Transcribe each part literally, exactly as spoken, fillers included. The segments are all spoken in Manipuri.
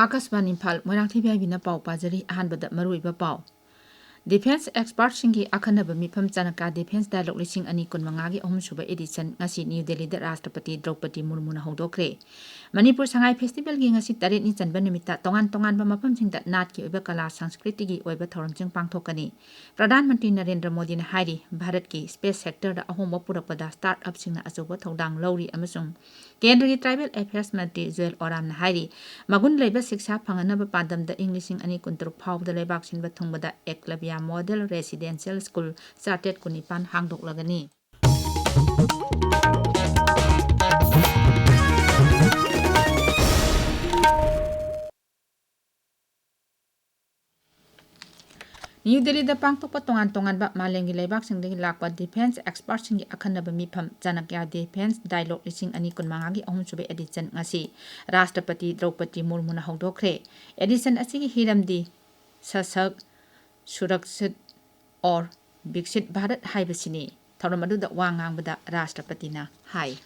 ꯑꯥꯀꯥꯁꯕꯥꯅꯤ ꯏꯝꯐꯥꯜ, ꯃꯣꯏꯔꯥꯡꯊꯣꯏ ꯕꯤ ꯑꯥꯏ ꯕꯤꯅ ꯄꯥꯎ ꯄꯥꯖꯔꯤ꯫ ꯑꯍꯥꯟꯕꯗ ꯃꯔꯨꯑꯣꯏꯕ ꯄꯥꯎ꯫ Defence expertꯁꯤꯡꯒꯤ ꯑꯈꯟꯅꯕ ꯃꯤꯐꯝ ꯆꯥꯅꯀ꯭ꯌꯥ Defence Dialogue ꯂꯤꯁꯤꯡ ꯑꯅꯤ ꯀꯨꯟꯃꯉꯥꯒꯤ ꯑꯍꯨꯝꯁꯨꯕ edition ꯉꯁꯤ ꯅ꯭ꯌꯨ ꯗꯦꯜꯂꯤꯗ ꯔꯥꯁꯇ꯭ꯔꯄꯇꯤ ꯗ꯭ꯔꯧꯄꯗꯤ ꯃꯨꯔꯃꯨꯅ ꯍꯧꯗꯣꯛꯈ꯭ꯔꯦ꯫ ꯃꯅꯤꯄꯨꯔ ꯁꯉꯥꯏ ꯐꯦꯁꯇꯤꯚꯦꯜꯒꯤ ꯉꯁꯤ ꯇꯔꯦꯠꯅꯤ ꯆꯟꯕ ꯅꯨꯃꯤꯠꯇ ꯇꯣꯉꯥꯟ ꯇꯣꯉꯥꯟꯕ ꯃꯐꯝꯁꯤꯡꯗ ꯅꯥꯠꯀꯤ ꯑꯣꯏꯕ ꯀꯂꯥ ꯁꯪꯁꯀ꯭ꯔꯤꯇꯤꯒꯤ ꯑꯣꯏꯕ ꯊꯧꯔꯝꯁꯤꯡ ꯄꯥꯡꯊꯣꯛꯀꯅꯤ꯫ ꯄ꯭ꯔꯙꯥꯟ ꯃꯟꯇ꯭ꯔꯤ ꯅꯔꯦꯟꯗ꯭ꯔ ꯃꯣꯗꯤꯅ ꯍꯥꯏꯔꯤ, ꯚꯥꯔꯠꯀꯤ space sectorꯗ ꯑꯍꯣꯡꯕ ꯄꯨꯔꯛꯄꯗ startupꯁꯤꯡꯅ ꯑꯆꯧꯕ ꯊꯧꯗꯥꯡ ꯂꯧꯔꯤ ꯑꯃꯁꯨꯡ ꯀꯦꯟꯗ꯭ꯔꯒꯤ Tribal Affairs ꯃꯟꯇ꯭ꯔꯤ ꯖꯨꯑꯦꯜ ꯑꯣꯔꯥꯝꯅ ꯍꯥꯏꯔꯤ, ꯃꯒꯨꯟ ꯂꯩꯕ ꯁꯤꯛꯁꯥ ꯐꯪꯍꯟꯅꯕ ꯄꯥꯟꯗꯝꯗ ꯏꯪ ꯂꯤꯁꯤꯡ ꯑꯅꯤ ꯀꯨꯟꯇꯔꯨꯛ ꯐꯥꯎꯕꯗ ꯂꯩꯕꯥꯛ ꯁꯤꯟꯕ ꯊꯨꯡꯕꯗ ꯑꯦꯛꯂꯕ꯭ꯌꯥ ꯃꯣꯗꯦꯜ ꯔꯦꯁꯤꯗꯦꯟꯁꯤꯌꯦꯜ ꯁ꯭ꯀꯨꯜ ꯆꯥꯇ꯭ꯔꯦꯠ ꯀꯨꯟꯅꯤꯄꯥꯟ ꯍꯥꯡꯗꯣꯛꯂꯒꯅꯤ꯫ ꯅ꯭ꯌꯨ ꯗꯦꯜꯂꯤꯗ ꯄꯥꯡꯊꯣꯛꯄ ꯇꯣꯉꯥꯟ ꯇꯣꯉꯥꯟꯕ ꯃꯥꯂꯦꯝꯒꯤ ꯂꯩꯕꯥꯛꯁꯤꯡꯗꯒꯤ ꯂꯥꯛꯄ Defence expertꯁꯤꯡꯒꯤ ꯑꯈꯟꯅꯕ ꯃꯤꯐꯝ ꯆꯥꯅꯀ꯭ꯌꯥ Defence Dialogue ꯂꯤꯁꯤꯡ ꯑꯅꯤ ꯀꯨꯟꯃꯉꯥꯒꯤ ꯑꯍꯨꯝꯁꯨꯕ edition ꯉꯁꯤ ꯔꯥꯁꯇ꯭ꯔꯄꯇꯤ ꯗ꯭ꯔꯧꯄꯗꯤ ꯃꯨꯔꯃꯨꯅ ꯍꯧꯗꯣꯛꯈ꯭ꯔꯦ꯫ Edition ꯑꯁꯤꯒꯤ ꯍꯤꯔꯝꯗꯤ ꯁꯁꯛ, ꯁꯨꯔꯛꯁꯤꯠ ꯑꯣꯔ ꯕꯤꯛꯁꯤꯠ ꯚꯥꯔꯠ ꯍꯥꯏꯕꯁꯤꯅꯤ꯫ ꯊꯧꯔꯝ ꯑꯗꯨꯗ ꯋꯥ ꯉꯥꯡꯕꯗ ꯔꯥꯁꯇ꯭ꯔꯄꯇꯤꯅ ꯍꯥꯏ꯫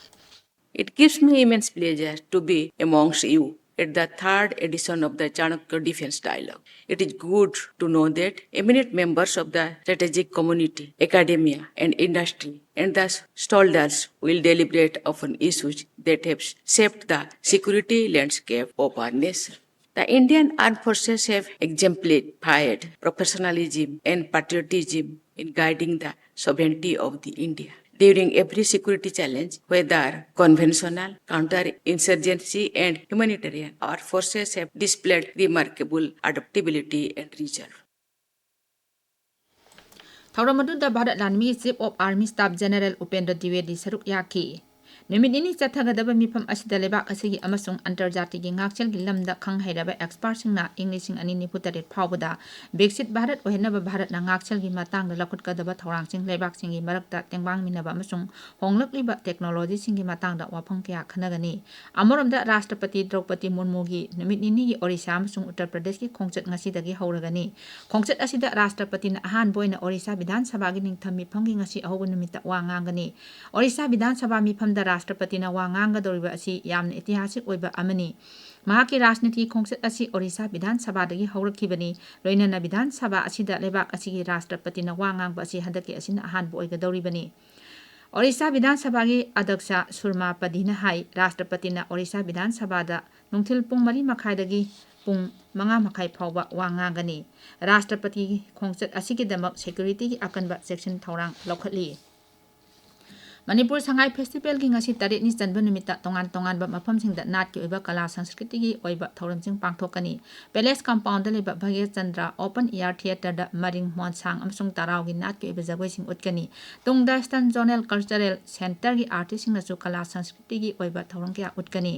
It gives me immense pleasure to be amongst you at the third edition of the Chanakya Defence Dialogue. It is good to know that eminent members of the strategic community, academia, and industry, and the stakeholders will deliberate upon issues that have shaped the security landscape of our nation. The Indian Armed Forces have exemplified professionalism and patriotism in guiding the sovereignty of the India. During every security challenge, whether conventional, counter-insurgency, and humanitarian, our forces have displayed remarkable adaptability and resolve. ꯊꯧꯔꯝ ꯑꯗꯨꯗ ꯚꯥꯔꯠ ꯂꯥꯟꯃꯤꯒꯤ Chief of Army Staff General Upendra ꯗ꯭ꯋꯤꯋꯦꯗꯤ ꯁꯔꯨꯛ ꯌꯥꯈꯤ꯫ ꯅꯨꯃꯤꯠ ꯅꯤꯅꯤ ꯆꯠꯊꯒꯗꯕ ꯃꯤꯐꯝ ꯑꯁꯤꯗ ꯂꯩꯕꯥꯛ ꯑꯁꯤꯒꯤ ꯑꯃꯁꯨꯡ ꯑꯟꯇꯔꯖꯥꯇꯤꯒꯤ ꯉꯥꯛꯁꯦꯜꯒꯤ ꯂꯝꯗ ꯈꯪ ꯍꯩꯔꯕ expertꯁꯤꯡꯅ ꯏꯪ ꯂꯤꯁꯤꯡ ꯑꯅꯤ ꯅꯤꯐꯨ ꯇꯔꯦꯠ ꯐꯥꯎꯕꯗ ꯕꯤꯛꯁꯤꯠ ꯚꯥꯔꯠ ꯑꯣꯏꯍꯟꯅꯕ ꯚꯥꯔꯠꯅ ꯉꯥꯛꯁꯦꯜꯒꯤ ꯃꯇꯥꯡꯗ ꯂꯧꯈꯠꯀꯗꯕ ꯊꯧꯔꯥꯡꯁꯤꯡ ꯂꯩꯕꯥꯛꯁꯤꯡꯒꯤ ꯃꯔꯛꯇ ꯇꯦꯡꯕꯥꯡꯃꯤꯟꯅꯕ ꯑꯃꯁꯨꯡ ꯍꯣꯡꯂꯛꯂꯤꯕ technologyꯁꯤꯡꯒꯤ ꯃꯇꯥꯡꯗ ꯋꯥꯐꯝ ꯀꯌꯥ ꯈꯟꯅꯒꯅꯤ꯫ ꯑꯃꯔꯣꯝꯗ ꯔꯥꯁꯇ꯭ꯔꯄꯇꯤ ꯗ꯭ꯔꯧꯄꯗꯤ ꯃꯨꯔꯃꯨꯒꯤ ꯅꯨꯃꯤꯠ ꯅꯤꯅꯤꯒꯤ ꯑꯣꯔꯤꯁꯥ ꯑꯃꯁꯨꯡ ꯎꯠꯇꯔ ꯄ꯭ꯔꯗꯦꯁꯀꯤ ꯈꯣꯡꯆꯠ ꯉꯁꯤꯗꯒꯤ ꯍꯧꯔꯒꯅꯤ꯫ ꯈꯣꯡꯆꯠ ꯑꯁꯤꯗ ꯔꯥꯁꯇ꯭ꯔꯄꯇꯤꯅ ꯑꯍꯥꯟꯕ ꯑꯣꯏꯅ ꯑꯣꯔꯤꯁꯥ ꯕꯤꯙꯥꯟ ꯁꯚꯥꯒꯤ ꯅꯤꯡꯊꯝ ꯃꯤꯐꯝꯒꯤ ꯉꯁꯤ ꯑꯍꯧꯕ ꯅꯨꯃꯤꯠꯇ ꯋꯥ ꯉꯥꯡꯒꯅꯤ꯫ ꯑꯣꯔꯤꯁꯥ ꯕꯤꯙꯥꯟ ꯁꯚꯥ ꯃꯤꯐꯝꯗ ꯔꯥꯁꯇ꯭ꯔꯄꯇꯤꯅ ꯋꯥ ꯉꯥꯡꯒꯗꯧꯔꯤꯕ ꯑꯁꯤ ꯌꯥꯝꯅ ꯏꯇꯤꯍꯥꯁꯤꯛ ꯑꯣꯏꯕ ꯑꯃꯅꯤ꯫ ꯃꯍꯥꯛꯀꯤ ꯔꯥꯖꯅꯤꯇꯤ ꯈꯣꯡꯆꯠ ꯑꯁꯤ ꯑꯣꯔꯤꯁꯥ ꯕꯤꯙꯥꯟ ꯁꯚꯥꯗꯒꯤ ꯍꯧꯔꯛꯈꯤꯕꯅꯤ꯫ ꯂꯣꯏꯅꯅ ꯕꯤꯙꯥꯟ ꯁꯚꯥ ꯑꯁꯤꯗ ꯂꯩꯕꯥꯛ ꯑꯁꯤꯒꯤ ꯔꯥꯁꯇ꯭ꯔꯄꯇꯤꯅ ꯋꯥ ꯉꯥꯡꯕ ꯑꯁꯤ ꯍꯟꯗꯛꯀꯤ ꯑꯁꯤꯅ ꯑꯍꯥꯟꯕ ꯑꯣꯏꯒꯗꯧꯔꯤꯕꯅꯤ꯫ ꯑꯣꯔꯤꯁꯥ ꯕꯤꯙꯥꯟ ꯁꯚꯥꯒꯤ ꯑꯗꯛꯁ ꯁꯨꯔꯃꯥ ꯄꯗꯤꯅ ꯍꯥꯏ, ꯔꯥꯁꯇ꯭ꯔꯄꯇꯤꯅ ꯑꯣꯔꯤꯁꯥ ꯕꯤꯙꯥꯟ ꯁꯚꯥꯗ ꯅꯨꯡꯊꯤꯜ ꯄꯨꯡ ꯃꯔꯤ ꯃꯈꯥꯏꯗꯒꯤ ꯄꯨꯡ ꯃꯉꯥ ꯃꯈꯥꯏ ꯐꯥꯎꯕ ꯋꯥ ꯉꯥꯡꯒꯅꯤ꯫ ꯔꯥꯁꯇ꯭ꯔꯄꯇꯤꯒꯤ ꯈꯣꯡꯆꯠ ꯑꯁꯤꯒꯤꯗꯃꯛ ꯁꯦꯀ꯭ꯌꯨꯔꯤꯇꯤꯒꯤ ꯑꯀꯟꯕ ꯆꯦꯛꯁꯤꯟ ꯊꯧꯔꯥꯡ ꯂꯧꯈꯠꯂꯤ꯫ ꯃꯅꯤꯄꯨꯔ ꯁꯉꯥꯏ ꯐꯦꯁꯇꯤꯚꯦꯜꯒꯤ ꯉꯁꯤ ꯇꯔꯦꯠꯅꯤ ꯆꯟꯕ ꯅꯨꯃꯤꯠꯇ ꯇꯣꯉꯥꯟ ꯇꯣꯉꯥꯟꯕ ꯃꯐꯝꯁꯤꯡꯗ ꯅꯥꯠꯀꯤ ꯑꯣꯏꯕ ꯀꯂꯥ ꯁꯪꯁꯀ꯭ꯔꯤꯇꯤꯒꯤ ꯑꯣꯏꯕ ꯊꯧꯔꯝꯁꯤꯡ ꯄꯥꯡꯊꯣꯛꯀꯅꯤ꯫ ꯄꯦꯂꯦꯁ ꯀꯝꯄꯥꯎꯟꯗ ꯂꯩꯕ ꯚꯥꯒ꯭ꯌꯆꯟꯗ꯭ꯔ ꯑꯣꯄꯟ ꯏꯌꯥꯔ ꯊꯤꯌꯦꯇꯔꯗ ꯃꯔꯤꯡ, ꯃꯣꯟꯁꯥꯡ ꯑꯃꯁꯨꯡ ꯇꯔꯥꯎꯒꯤ ꯅꯥꯠꯀꯤ ꯑꯣꯏꯕ ꯖꯒꯣꯏꯁꯤꯡ ꯎꯠꯀꯅꯤ꯫ ꯇꯨꯡꯗ ꯏꯁꯇꯔꯟ ꯖꯣꯅꯦꯜ ꯀꯜꯆꯔꯦꯜ ꯁꯦꯟꯇꯔꯒꯤ ꯑꯥꯔꯇꯤꯁꯁꯤꯡꯅꯁꯨ ꯀꯂꯥ ꯁꯪꯁꯀ꯭ꯔꯤꯇꯤꯒꯤ ꯑꯣꯏꯕ ꯊꯧꯔꯝ ꯀꯌꯥ ꯎꯠꯀꯅꯤ꯫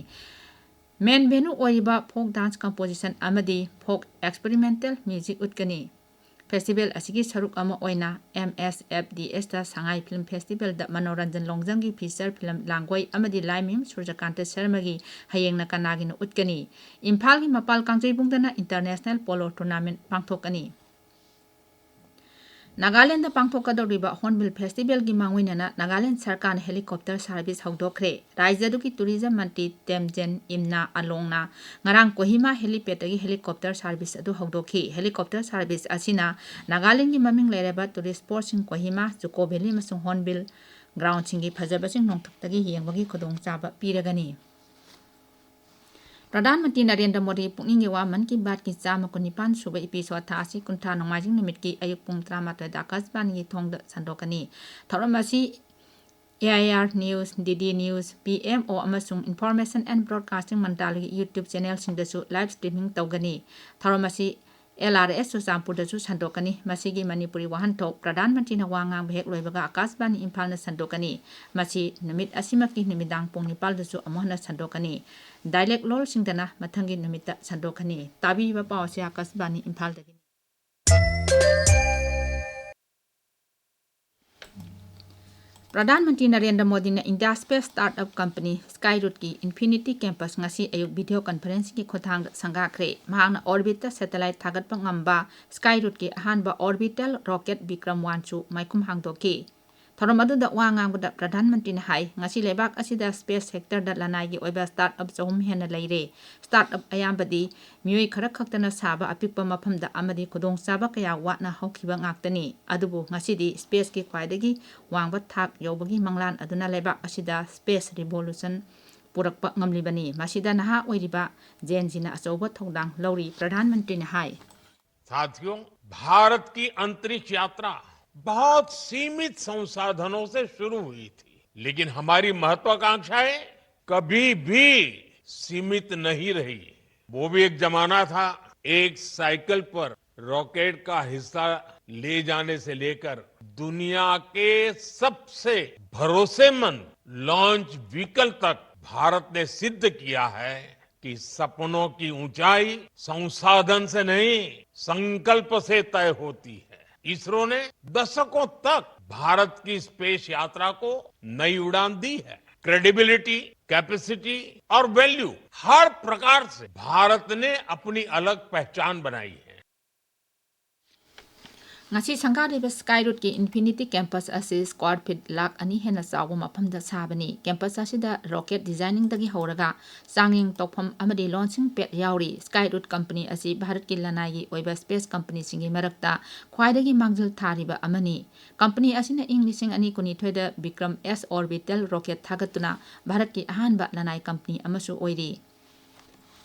ꯃꯦꯟ ꯚꯦꯅꯨ ꯑꯣꯏꯔꯤꯕ ꯐꯣꯛ ꯗꯥꯟꯁ ꯀꯝꯄꯣꯖꯤꯁꯟ ꯑꯃꯗꯤ ꯐꯣꯛ ꯑꯦꯛꯁꯄꯦꯔꯤꯃꯦꯟꯇꯦꯜ ꯃ꯭ꯌꯨꯖꯤꯛ ꯎꯠꯀꯅꯤ꯫ ꯐꯦꯁꯇꯤꯚꯦꯜ ꯑꯁꯤꯒꯤ ꯁꯔꯨꯛ ꯑꯃ ꯑꯣꯏꯅ ꯑꯦꯝ ꯑꯦꯁ ꯑꯦꯐ ꯗꯤ ꯑꯦꯁꯇ ꯁꯉꯥꯏ ꯐꯤꯜꯝ ꯐꯦꯁꯇꯤꯚꯦꯜꯗ ꯃꯅꯣꯔꯟꯖꯟ ꯂꯣꯡꯖꯝꯒꯤ ꯐꯤꯆꯔ ꯐꯤꯂꯝ ꯂꯥꯡꯒꯣꯏ ꯑꯃꯗꯤ ꯂꯥꯏꯃꯌꯨꯝ ꯁꯨꯔꯖꯀꯥꯟꯇ ꯁꯔꯃꯒꯤ ꯍꯌꯦꯡꯅ ꯀꯅꯥꯒꯤꯅꯣ ꯎꯠꯀꯅꯤ꯫ ꯏꯝꯐꯥꯜꯒꯤ ꯃꯄꯥꯜ ꯀꯥꯡꯖꯩꯕꯨꯡꯗꯅ ꯏꯟꯇꯔꯅꯦꯁꯅꯦꯜ ꯄꯣꯂꯣ ꯇꯨꯔꯅꯥꯃꯦꯟ ꯄꯥꯡꯊꯣꯛꯀꯅꯤ꯫ ꯅꯥꯒꯥꯂꯦꯟꯗ ꯄꯥꯡꯊꯣꯛꯀꯗꯧꯔꯤꯕ ꯍꯣꯔꯟꯕꯤꯜ ꯐꯦꯁꯇꯤꯚꯦꯜꯒꯤ ꯃꯥꯡꯑꯣꯏꯅꯅ ꯅꯥꯒꯥꯂꯦꯟ ꯁꯔꯀꯥꯔꯅ ꯍꯦꯂꯤꯀꯣꯞꯇꯔ ꯁꯥꯔꯚꯤꯁ ꯍꯧꯗꯣꯛꯈ꯭ꯔꯦ꯫ ꯔꯥꯖ꯭ꯌꯗꯨꯒꯤ ꯇꯨꯔꯤꯖꯝ ꯃꯟꯇ꯭ꯔꯤ ꯇꯦꯝꯖꯦꯟ ꯏꯝꯅꯥ ꯑꯂꯣꯡꯅ ꯉꯔꯥꯡ ꯀꯣꯍꯤꯃꯥ ꯍꯦꯂꯤꯄꯦꯗꯇꯒꯤ ꯍꯦꯂꯤꯀꯣꯞꯇꯔ ꯁꯥꯔꯚꯤꯁ ꯑꯗꯨ ꯍꯧꯗꯣꯛꯈꯤ꯫ ꯍꯦꯂꯤꯀꯣꯞꯇꯔ ꯁꯥꯔꯚꯤꯁ ꯑꯁꯤꯅ ꯅꯥꯒꯥꯂꯦꯟꯒꯤ ꯃꯃꯤꯡ ꯂꯩꯔꯕ ꯇꯨꯔꯤꯁ ꯁ꯭ꯄꯣꯠꯁꯤꯡ ꯀꯣꯍꯤꯃꯥ, ꯖꯨꯀꯣ ꯚꯦꯂꯤ ꯑꯃꯁꯨꯡ ꯍꯣꯔꯟꯕꯤꯜ ꯒ꯭ꯔꯥꯎꯟꯁꯤꯡꯒꯤ ꯐꯖꯕꯁꯤꯡ ꯅꯣꯡꯊꯛꯇꯒꯤ ꯌꯦꯡꯕꯒꯤ ꯈꯨꯗꯣꯡꯆꯥꯕ ꯄꯤꯔꯒꯅꯤ꯫ ꯄ꯭ꯔꯙꯥꯟ ꯃꯟꯇ꯭ꯔꯤ ꯅꯔꯦꯟꯗ꯭ꯔ ꯃꯣꯗꯤ ꯄꯨꯛꯅꯤꯡꯒꯤ ꯋꯥ ꯃꯟ ꯀꯤ ꯕꯥꯠꯀꯤ ꯆꯥꯝꯃ ꯀꯨꯟꯅꯤꯄꯥꯟ ꯁꯨꯕ ꯏꯄꯤꯁꯣꯗ ꯊꯥ ꯑꯁꯤ ꯀꯨꯟꯊ꯭ꯔꯥ ꯅꯣꯡꯃꯥꯏꯖꯤꯡ ꯅꯨꯃꯤꯠꯀꯤ ꯑꯌꯨꯛ ꯄꯨꯡ ꯇꯔꯥꯃꯥꯊꯣꯏꯗ ꯑꯀꯥꯁꯕꯥꯅꯤꯒꯤ ꯊꯣꯡꯗ ꯁꯟꯗꯣꯛꯀꯅꯤ꯫ ꯊꯧꯔꯝ ꯑꯁꯤ A I R news, D D news, P M O ꯑꯃꯁꯨꯡ ꯏꯟꯐꯣꯔꯃꯦꯁꯟ ꯑꯦꯟ ꯕ꯭ꯔꯣꯗꯀꯥꯁꯇꯤꯡ ꯃꯟꯇ꯭ꯔꯥꯂꯌꯒꯤ YouTube ꯆꯦꯅꯦꯜꯁꯤꯡꯗꯁꯨ ꯂꯥꯏꯚ ꯁ꯭ꯇ꯭ꯔꯤꯃꯤꯡ ꯇꯧꯒꯅꯤ꯫ ꯊꯧꯔꯝ ꯑꯁꯤ ꯑꯦꯜ ꯑꯥꯔ ꯑꯦꯁ ꯆꯨꯔꯆꯥꯟꯄꯨꯔꯗꯁꯨ ꯁꯟꯗꯣꯛꯀꯅꯤ꯫ ꯃꯁꯤꯒꯤ ꯃꯅꯤꯄꯨꯔꯤ ꯋꯥꯍꯟꯊꯣꯛ ꯄ꯭ꯔꯙꯥꯟ ꯃꯟꯇ꯭ꯔꯤꯅ ꯋꯥ ꯉꯥꯡꯕ ꯍꯦꯛ ꯂꯣꯏꯕꯒ ꯑꯀꯥꯁꯕꯥꯅꯤ ꯏꯝꯐꯥꯜꯅ ꯁꯟꯗꯣꯛꯀꯅꯤ꯫ ꯃꯁꯤ ꯅꯨꯃꯤꯠ ꯑꯁꯤꯃꯛꯀꯤ ꯅꯨꯃꯤꯗꯥꯡ ꯄꯨꯡ ꯅꯤꯄꯥꯜꯗꯁꯨ ꯑꯃꯨꯛ ꯍꯟꯅ ꯁꯟꯗꯣꯛꯀꯅꯤ꯫ ꯗꯥꯏꯂꯦꯛ ꯂꯣꯜꯁꯤꯡꯗꯅ ꯃꯊꯪꯒꯤ ꯅꯨꯃꯤꯠꯇ ꯁꯟꯗꯣꯛꯀꯅꯤ꯫ ꯇꯥꯕꯤꯔꯤꯕ ꯄꯥꯎ ꯑꯁꯤ ꯑꯀꯥꯁꯕꯥꯅꯤ ꯏꯝꯐꯥꯜꯗꯒꯤꯅꯤ꯫ ꯄ꯭ꯔꯙꯥꯟ ꯃꯟꯇ꯭ꯔꯤ ꯅꯔꯦꯟꯗ꯭ꯔ ꯃꯣꯗꯤꯅ India space start up company sky ꯔꯨꯠꯀꯤ ꯏꯟꯐꯤꯅꯤꯇꯤ ꯀꯦꯝꯄꯁ ꯉꯁꯤ ꯑꯌꯨꯛ ꯚꯤꯗꯤꯑꯣ ꯀꯟꯐꯔꯦꯟꯁꯤꯡꯒꯤ ꯈꯨꯠꯊꯥꯡꯗ ꯁꯪꯒꯥꯈ꯭ꯔꯦ꯫ ꯃꯍꯥꯛꯅ ꯑꯣꯔꯕꯤꯠꯇ ꯁꯦꯇꯦꯂꯥꯏꯠ ꯊꯥꯒꯠꯄ ꯉꯝꯕ ꯁ꯭ꯀꯥꯏ ꯔꯨꯠꯀꯤ ꯑꯍꯥꯟꯕ ꯑꯣꯔꯕꯤꯇꯦꯜ ꯔꯣꯀꯦꯠ ꯕꯤꯀ꯭ꯔꯝ ꯋꯥꯟꯁꯨ ꯃꯥꯏꯈꯨꯝ ꯍꯥꯡꯗꯣꯛꯈꯤ꯫ ꯊꯧꯔꯝ ꯑꯗꯨꯗ ꯋꯥ ꯉꯥꯡꯕꯗ ꯄ꯭ꯔꯙꯥꯟ ꯃꯟꯇ꯭ꯔꯤꯅ ꯍꯥꯏ, ꯉꯁꯤ ꯂꯩꯕꯥꯛ ꯑꯁꯤꯗ space sectorꯗ ꯂꯅꯥꯏꯒꯤ ꯑꯣꯏꯕ startup ꯆꯍꯨꯝ ꯍꯦꯟꯅ ꯂꯩꯔꯦ꯫ Startup ꯑꯌꯥꯝꯕꯗꯤ ꯃꯤꯑꯣꯏ ꯈꯔ ꯈꯛꯇꯅ ꯁꯥꯕ ꯑꯄꯤꯛꯄ ꯃꯐꯝꯗ ꯑꯃꯗꯤ ꯈꯨꯗꯣꯡꯆꯥꯕ ꯀꯌꯥ ꯋꯥꯠꯅ ꯍꯧꯈꯤꯕ ꯉꯥꯛꯇꯅꯤ꯫ ꯑꯗꯨꯕꯨ ꯉꯁꯤꯗꯤ spaceꯀꯤ ꯈ꯭ꯋꯥꯏꯗꯒꯤ ꯋꯥꯡꯕ ꯊꯥꯛ ꯌꯧꯕꯒꯤ ꯃꯪꯂꯥꯟ ꯑꯗꯨꯅ ꯂꯩꯕꯥꯛ ꯑꯁꯤꯗ space revolution ꯄꯨꯔꯛꯄ ꯉꯝꯂꯤꯕꯅꯤ꯫ ꯃꯁꯤꯗ ꯅꯍꯥ ꯑꯣꯏꯔꯤꯕ Gen Zꯅ ꯑꯆꯧꯕ ꯊꯧꯗꯥꯡ ꯂꯧꯔꯤ, ꯄ꯭ꯔꯙꯥꯟ ꯃꯟꯇ꯭ꯔꯤꯅ ꯍꯥꯏ꯫ साथियों, भारत की अंतरिक्ष यात्रा बहुत सीमित संसाधनों से शुरू हुई थी, लेकिन हमारी महत्वाकांक्षाएं कभी भी सीमित नहीं रही। वो भी एक जमाना था, एक साइकिल पर रॉकेट का हिस्सा ले जाने से लेकर दुनिया के सबसे भरोसेमंद लॉन्च व्हीकल तक भारत ने सिद्ध किया है कि सपनों की ऊंचाई संसाधन से नहीं, संकल्प से तय होती है। इसरो ने दशकों तक भारत की स्पेस यात्रा को नई उड़ान दी है। क्रेडिबिलिटी, कैपेसिटी और वैल्यू, हर प्रकार से भारत ने अपनी अलग पहचान बनाई है। ꯉꯁꯤ ꯁꯪꯒꯥꯔꯤꯕ Skyrootꯀꯤ Infinity Campus ꯑꯁꯤ square feet ꯂꯥꯈ ꯑꯅꯤ ꯍꯦꯟꯅ ꯆꯥꯎꯕ ꯃꯐꯝꯗ ꯁꯥꯕꯅꯤ꯫ Campus ꯑꯁꯤꯗ rocket designingꯗꯒꯤ ꯍꯧꯔꯒ ꯆꯥꯡꯌꯦꯡ ꯇꯧꯐꯝ ꯑꯃꯗꯤ launching pad ꯌꯥꯎꯔꯤ꯫ Skyroot company ꯑꯁꯤ ꯚꯥꯔꯠꯀꯤ ꯂꯅꯥꯏꯒꯤ ꯑꯣꯏꯕ space companyꯁꯤꯡꯒꯤ ꯃꯔꯛꯇ ꯈ꯭ꯋꯥꯏꯗꯒꯤ ꯃꯥꯡꯖꯤꯜ ꯊꯥꯔꯤꯕ ꯑꯃꯅꯤ꯫ Company ꯑꯁꯤꯅ ꯏꯪ ꯂꯤꯁꯤꯡ ꯑꯅꯤ ꯀꯨꯟꯅꯤꯊꯣꯏꯗ Vikram S orbital rocket ꯊꯥꯒꯠꯇꯨꯅ ꯚꯥꯔꯠꯀꯤ ꯑꯍꯥꯟꯕ ꯂꯅꯥꯏ company ꯑꯃꯁꯨ ꯑꯣꯏꯔꯤ꯫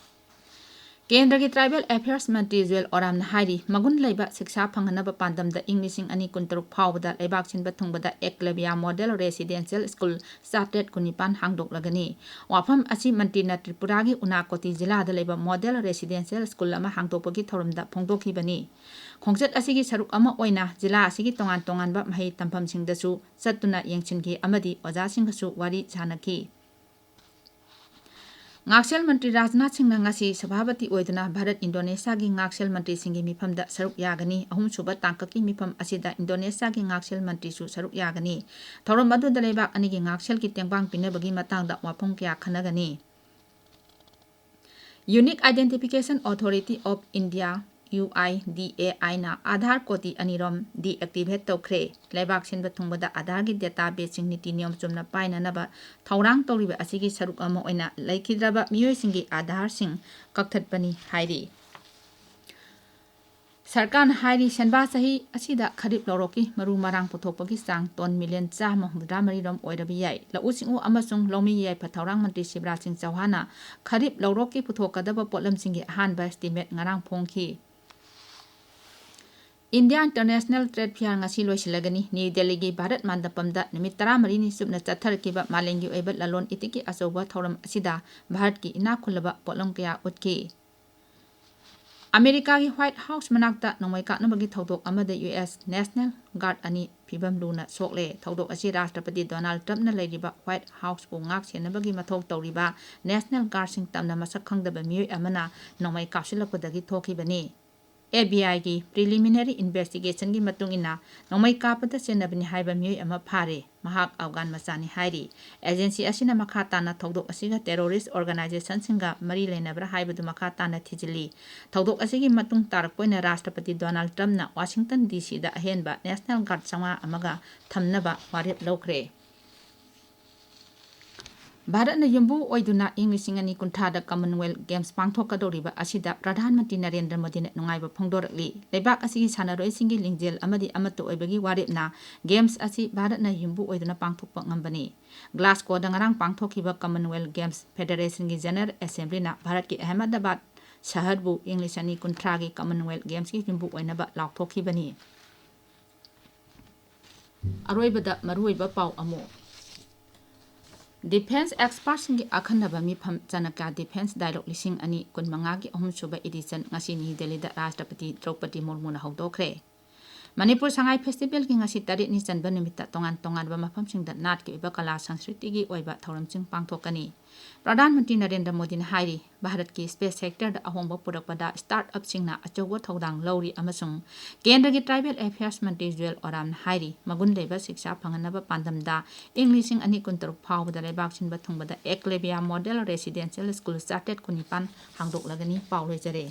ꯀꯦꯟꯗ꯭ꯔꯒꯤ Tribal Affairs ꯃꯟꯇ꯭ꯔꯤ ꯖꯨꯋꯦꯜ ꯑꯣꯔꯥꯝꯅ ꯍꯥꯏꯔꯤ, ꯃꯒꯨꯟ ꯂꯩꯕ ꯁꯤꯛꯁꯥ ꯐꯪꯍꯟꯅꯕ ꯄꯥꯟꯗꯝꯗ ꯏꯪ ꯂꯤꯁꯤꯡ ꯑꯅꯤ ꯀꯨꯟꯇꯔꯨꯛ ꯐꯥꯎꯕꯗ ꯂꯩꯕꯥꯛ ꯁꯤꯟꯕ ꯊꯨꯡꯕꯗ Eklavya Model Residential School ꯆꯥꯇ꯭ꯔꯦꯠ ꯀꯨꯟꯅꯤꯄꯥꯟ ꯍꯥꯡꯗꯣꯛꯂꯒꯅꯤ꯫ ꯋꯥꯐꯝ ꯑꯁꯤ ꯃꯟꯇ꯭ꯔꯤꯅ ꯇ꯭ꯔꯤꯄꯨꯔꯥꯒꯤ ꯎꯅꯥꯀꯣꯇꯤ ꯖꯤꯂꯥꯗ ꯂꯩꯕ Model Residential School ꯑꯃ ꯍꯥꯡꯗꯣꯛꯄꯒꯤ ꯊꯧꯔꯝꯗ ꯐꯣꯡꯗꯣꯛꯈꯤꯕꯅꯤ꯫ ꯈꯣꯡꯆꯠ ꯑꯁꯤꯒꯤ ꯁꯔꯨꯛ ꯑꯃ ꯑꯣꯏꯅ ꯖꯤꯂꯥ ꯑꯁꯤꯒꯤ ꯇꯣꯉꯥꯟ ꯇꯣꯉꯥꯟꯕ ꯃꯍꯩ ꯇꯝꯐꯝꯁꯤꯡꯗꯁꯨ ꯆꯠꯇꯨꯅ ꯌꯦꯡꯁꯤꯟꯈꯤ ꯑꯃꯗꯤ ꯑꯣꯖꯥꯁꯤꯡꯒꯁꯨ ꯋꯥꯔꯤ ꯁꯥꯅꯈꯤ꯫ ꯉꯥꯛꯁꯦꯜ ꯃꯟꯇ꯭ꯔꯤ ꯔꯥꯖꯅꯥꯊ ꯁꯤꯡꯅ ꯉꯁꯤ ꯁꯚꯥꯄꯇꯤ ꯑꯣꯏꯗꯨꯅ ꯚꯥꯔꯠ ꯏꯟꯗꯣꯅꯦꯁꯤꯌꯥꯒꯤ ꯉꯥꯛꯁꯦꯜ ꯃꯟꯇ꯭ꯔꯤꯁꯤꯡꯒꯤ ꯃꯤꯐꯝꯗ ꯁꯔꯨꯛ ꯌꯥꯒꯅꯤ꯫ ꯑꯍꯨꯝꯁꯨꯕ ꯇꯥꯡꯀꯛꯀꯤ ꯃꯤꯐꯝ ꯑꯁꯤꯗ ꯏꯟꯗꯣꯅꯦꯁꯤꯌꯥꯒꯤ ꯉꯥꯛꯁꯦꯜ ꯃꯟꯇ꯭ꯔꯤꯁꯨ ꯁꯔꯨꯛ ꯌꯥꯒꯅꯤ꯫ ꯊꯧꯔꯝ ꯑꯗꯨꯗ ꯂꯩꯕꯥꯛ ꯑꯅꯤꯒꯤ ꯉꯥꯛꯁꯦꯜꯒꯤ ꯇꯦꯡꯕꯥꯡ ꯄꯤꯅꯕꯒꯤ ꯃꯇꯥꯡꯗ ꯋꯥꯐꯝ ꯀꯌꯥ ꯈꯟꯅꯒꯅꯤ꯫ Unique Identification Authority of India, UIDAIꯅ Aadhaar ꯀꯣꯇꯤ ꯑꯅꯤꯔꯣꯝ deactivate ꯇꯧꯈ꯭ꯔꯦ꯫ ꯂꯩꯕꯥꯛ ꯁꯤꯟꯕ ꯊꯨꯡꯕꯗ ꯑꯥꯙꯥꯔꯒꯤ databaseꯁꯤꯡ ꯅꯤꯇꯤ ꯅꯤꯌꯣꯝ ꯆꯨꯝꯅ ꯄꯥꯏꯅꯅꯕ ꯊꯧꯔꯥꯡ ꯇꯧꯔꯤꯕ ꯑꯁꯤꯒꯤ ꯁꯔꯨꯛ ꯑꯃ ꯑꯣꯏꯅ ꯂꯩꯈꯤꯗ꯭ꯔꯕ ꯃꯤꯑꯣꯏꯁꯤꯡꯒꯤ ꯑꯥꯙꯥꯔꯁꯤꯡ ꯀꯛꯊꯠꯄꯅꯤ ꯍꯥꯏꯔꯤ꯫ ꯁꯔꯀꯥꯔꯅ ꯍꯥꯏꯔꯤ, ꯁꯦꯟꯕꯥ ꯆꯍꯤ ꯑꯁꯤꯗ ꯈꯔꯤꯞ ꯂꯧꯔꯣꯛꯀꯤ ꯃꯔꯨ ꯃꯔꯥꯡ ꯄꯨꯊꯣꯛꯄꯒꯤ ꯆꯥꯡ ꯇꯣꯟ ꯃꯤꯂꯤꯌꯟ ꯆꯥꯝꯃ ꯍꯨꯝꯐꯨꯇꯔꯥ ꯃꯔꯤꯔꯣꯝ ꯑꯣꯏꯔꯕ ꯌꯥꯏ꯫ ꯂꯧꯎ ꯁꯤꯡꯎ ꯑꯃꯁꯨꯡ ꯂꯧꯃꯤ ꯌꯥꯏꯐ ꯊꯧꯔꯥꯡ ꯃꯟꯇ꯭ꯔꯤ ꯁꯤꯕꯔꯥꯖ ꯁꯤꯡ ꯆꯧꯍꯥꯟꯅ ꯈꯔꯤꯞ ꯂꯧꯔꯣꯛꯀꯤ ꯄꯨꯊꯣꯛꯀꯗꯕ ꯄꯣꯠꯂꯝꯁꯤꯡꯒꯤ ꯑꯍꯥꯟꯕ estimate ꯉꯔꯥꯡ ꯐꯣꯡꯈꯤ꯫ India International Trade Fair ꯉꯁꯤ ꯂꯣꯏꯁꯤꯜꯂꯒꯅꯤ꯫ ꯅ꯭ꯌꯨ ꯗꯦꯜꯂꯤꯒꯤ ꯚꯥꯔꯠ ꯃꯟꯗꯄꯝꯗ ꯅꯨꯃꯤꯠ ꯇꯔꯥꯃꯔꯤꯅꯤ ꯆꯨꯞꯅ ꯆꯠꯊꯔꯛꯈꯤꯕ ꯃꯥꯂꯦꯝꯒꯤ ꯑꯣꯏꯕ ꯂꯂꯣꯟ ꯏꯇꯤꯛꯀꯤ ꯑꯆꯧꯕ ꯊꯧꯔꯝ ꯑꯁꯤꯗ ꯚꯥꯔꯠꯀꯤ ꯏꯅꯥꯛ ꯈꯨꯜꯂꯕ ꯄꯣꯠꯂꯝ ꯀꯌꯥ ꯎꯠꯈꯤ꯫ ꯑꯃꯦꯔꯤꯀꯥꯒꯤ White House ꯃꯅꯥꯛꯇ ꯅꯣꯡꯃꯩ ꯀꯥꯞꯅꯕꯒꯤ ꯊꯧꯗꯣꯛ ꯑꯃꯗ US National Guard ꯑꯅꯤ ꯐꯤꯕꯝ ꯂꯨꯅ ꯁꯣꯛꯂꯦ꯫ ꯊꯧꯗꯣꯛ ꯑꯁꯤ ꯔꯥꯁꯇ꯭ꯔꯄꯇꯤ ꯗꯣꯅꯥꯜꯗ ꯇ꯭ꯔꯝꯞꯅ ꯂꯩꯔꯤꯕ White Houseꯄꯨ ꯉꯥꯛ ꯁꯦꯟꯅꯕꯒꯤ ꯃꯊꯧ ꯇꯧꯔꯤꯕ National Guardꯁꯤꯡ ꯇꯝꯅ ꯃꯁꯛ ꯈꯪꯗꯕ ꯃꯤꯑꯣꯏ ꯑꯃꯅ ꯅꯣꯡꯃꯩ ꯀꯥꯞꯁꯤꯜꯂꯛꯄꯗꯒꯤ ꯊꯣꯛꯈꯤꯕꯅꯤ꯫ ABIꯒꯤ preliminary investigationꯒꯤ ꯃꯇꯨꯡ ꯏꯟꯅ ꯅꯣꯡꯃꯩ ꯀꯥꯞꯄꯗ ꯆꯦꯟꯅꯕꯅꯤ ꯍꯥꯏꯕ ꯃꯤꯑꯣꯏ ꯑꯃ ꯐꯥꯔꯦ꯫ ꯃꯍꯥꯛ ꯑꯐꯒꯥꯟ ꯃꯆꯥꯅꯤ ꯍꯥꯏꯔꯤ꯫ Agency ꯑꯁꯤꯅ ꯃꯈꯥ ꯇꯥꯅ ꯊꯧꯗꯣꯛ ꯑꯁꯤꯒ terrorist organizationꯁꯤꯡꯒ ꯃꯔꯤ ꯂꯩꯅꯕ꯭ꯔꯥ ꯍꯥꯏꯕꯗꯨ ꯃꯈꯥ ꯇꯥꯅ ꯊꯤꯖꯤꯜꯂꯤ꯫ ꯊꯧꯗꯣꯛ ꯑꯁꯤꯒꯤ ꯃꯇꯨꯡ ꯇꯥꯔꯛꯄ ꯑꯣꯏꯅ ꯔꯥꯁꯇ꯭ꯔꯄꯇꯤ ꯗꯣꯅꯥꯜꯗ ꯇ꯭ꯔꯝꯞꯅ ꯋꯥꯁꯤꯡꯇꯟ DCꯗ ꯑꯍꯦꯟꯕ National Guard ꯆꯥꯝꯃꯉꯥ ꯑꯃꯒ ꯊꯝꯅꯕ ꯋꯥꯔꯦꯞ ꯂꯧꯈ꯭ꯔꯦ꯫ ꯚꯥꯔꯠꯅ ꯌꯨꯝꯕꯨ ꯑꯣꯏꯗꯨꯅ ꯏꯪ ꯂꯤꯁꯤꯡ ꯑꯅꯤ ꯀꯨꯟꯊ꯭ꯔꯥꯗ Commonwealth Games ꯄꯥꯡꯊꯣꯛꯀꯗꯧꯔꯤꯕ ꯑꯁꯤꯗ ꯄ꯭ꯔꯙꯥꯟ ꯃꯟꯇ꯭ꯔꯤ ꯅꯔꯦꯟꯗ꯭ꯔ ꯃꯣꯗꯤꯅ ꯅꯨꯡꯉꯥꯏꯕ ꯐꯣꯡꯗꯣꯔꯛꯂꯤ꯫ ꯂꯩꯕꯥꯛ ꯑꯁꯤꯒꯤ ꯁꯥꯟꯅꯔꯣꯏꯁꯤꯡꯒꯤ ꯂꯤꯡꯖꯦꯜ ꯑꯃꯗꯤ ꯑꯃꯠꯇ ꯑꯣꯏꯕꯒꯤ ꯋꯥꯔꯦꯞꯅ Games ꯑꯁꯤ ꯚꯥꯔꯠꯅ ꯌꯨꯝꯕꯨ ꯑꯣꯏꯗꯨꯅ ꯄꯥꯡꯊꯣꯛꯄ ꯉꯝꯕꯅꯤ꯫ Glasgowꯗ ꯉꯔꯥꯡ ꯄꯥꯡꯊꯣꯛꯈꯤꯕ Commonwealth Games Federationꯒꯤ General Assemblyꯅ ꯚꯥꯔꯠꯀꯤ ꯑꯍꯃꯗꯕꯥꯗ ꯁꯍꯔꯕꯨ ꯏꯪ ꯂꯤꯁꯤꯡ ꯑꯅꯤ ꯀꯨꯟꯊ꯭ꯔꯥꯒꯤ Commonwealth Gamesꯀꯤ ꯌꯨꯝꯕꯨ ꯑꯣꯏꯅꯕ ꯂꯥꯎꯊꯣꯛꯈꯤꯕꯅꯤ꯫ ꯑꯔꯣꯏꯕꯗ ꯃꯔꯨꯑꯣꯏꯕ ꯄꯥꯎ ꯑꯃꯨꯛ꯫ Defence expertꯁꯤꯡꯒꯤ ꯑꯈꯟꯅꯕ ꯃꯤꯐꯝ ꯆꯅꯀ꯭ꯌꯥ Defence Dialogue ꯂꯤꯁꯤꯡ ꯑꯅꯤ ꯀꯨꯟꯃꯉꯥꯒꯤ ꯑꯍꯨꯝꯁꯨꯕ edition ꯉꯁꯤ ꯅ꯭ꯌꯨ ꯗꯦꯜꯂꯤꯗ ꯔꯥꯁꯇ꯭ꯔꯄꯇꯤ ꯗ꯭ꯔꯧꯄꯗꯤ ꯃꯨꯔꯃꯨꯅ ꯍꯧꯗꯣꯛꯈ꯭ꯔꯦ꯫ ꯃꯅꯤꯄꯨꯔ ꯁꯉꯥꯏ Festivalꯒꯤ ꯉꯁꯤ ꯇꯔꯦꯠꯅꯤ ꯆꯟꯕ ꯅꯨꯃꯤꯠꯇ ꯇꯣꯉꯥꯟ ꯇꯣꯉꯥꯟꯕ ꯃꯐꯝꯁꯤꯡꯗ ꯅꯥꯠꯀꯤ ꯑꯣꯏꯕ ꯀꯂꯥ ꯁꯪꯁꯀ꯭ꯔꯤꯇꯤꯒꯤ ꯑꯣꯏꯕ ꯊꯧꯔꯝꯁꯤꯡ ꯄꯥꯡꯊꯣꯛꯀꯅꯤ꯫ ꯄ꯭ꯔꯙꯥꯟ ꯃꯟꯇ꯭ꯔꯤ ꯅꯔꯦꯟꯗ꯭ꯔ ꯃꯣꯗꯤꯅ ꯍꯥꯏꯔꯤ, ꯚꯥꯔꯠꯀꯤ space sectorꯗ ꯑꯍꯣꯡꯕ ꯄꯨꯔꯛꯄꯗ startupꯁꯤꯡꯅ ꯑꯆꯧꯕ ꯊꯧꯗꯥꯡ ꯂꯧꯔꯤ ꯑꯃꯁꯨꯡ ꯀꯦꯟꯗ꯭ꯔꯒꯤ Tribal Affairs ꯃꯟꯇ꯭ꯔꯤ ꯖꯨꯑꯦꯜ ꯑꯣꯔꯥꯝꯅ ꯍꯥꯏꯔꯤ, ꯃꯒꯨꯟ ꯂꯩꯕ ꯁꯤꯛꯁꯥ ꯐꯪꯍꯟꯅꯕ ꯄꯥꯟꯗꯝꯗ ꯏꯪ ꯂꯤꯁꯤꯡ ꯑꯅꯤ ꯀꯨꯟꯇꯔꯨꯛ ꯐꯥꯎꯕꯗ ꯂꯩꯕꯥꯛ ꯁꯤꯟꯕ ꯊꯨꯡꯕꯗ Eklavya Model Residential School ꯆꯥꯇ꯭ꯔꯦꯠ ꯀꯨꯟꯅꯤꯄꯥꯟ ꯍꯥꯡꯗꯣꯛꯂꯒꯅꯤ꯫ ꯄꯥꯎ ꯂꯣꯏꯖꯔꯦ꯫